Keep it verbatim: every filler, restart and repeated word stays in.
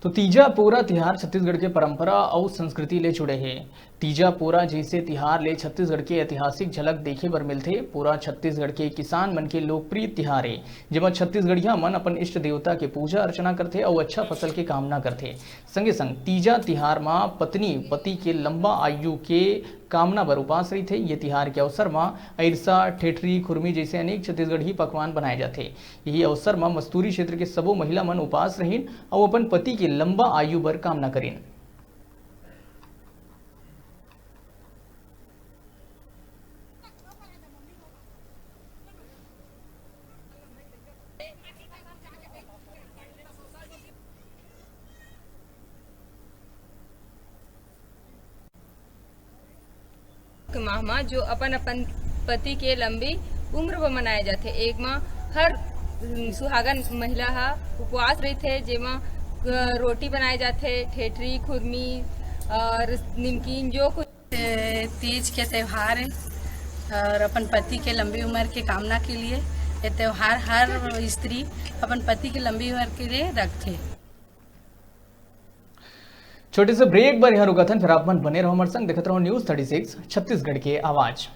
तो तीजा पोरा तिहार छत्तीसगढ़ के परंपरा अउ संस्कृति ले जुड़े हे। तीजा पोरा जइसे तिहार ले छत्तीसगढ़ के ऐतिहासिक झलक देखे बर मिलथे। पोरा छत्तीसगढ़ के किसान मन के लोकप्रिय तिहार हे, जेमा छत्तीसगढ़िया मन अपन इष्ट देवता के पूजा अर्चना करथे अउ अच्छा फसल के कामना करथे। संगे संग तीजा तिहार म पत्नी पति के लंबा आयु के कामना बर उपास रहिथे। ये तिहार के अवसर म अइरसा, ठेठरी, खुरमी जइसे अनेक छत्तीसगढ़ी पकवान बनाए जाथे। यही अवसर म मस्तूरी क्षेत्र के सबो महिला मन उपास रहिन अउ अपन पति के लंबा आयु बर कामना करिन। माह म जो अपन अपन पति के लंबी उम्र बर मनाए जाथे। एक म हर सुहागन महिला ह उपवास रहिथे, जेमा अ, रोटी बनाए जाथे, ठेठरी, खुरमी और निमकीन, जो कुछ। ए, तीज के त्यौहार है और अपन पति के लंबी उम्र के कामना के लिए ये त्यौहार हर स्त्री अपन पति के लंबी उम्र के लिए रखथे। छोटे से ब्रेक बर यहाँ रुकथन, फिर आप मन बने रहो हमारे संग, देखत रहो न्यूज़ थर्टी सिक्स छत्तीसगढ़ के आवाज़।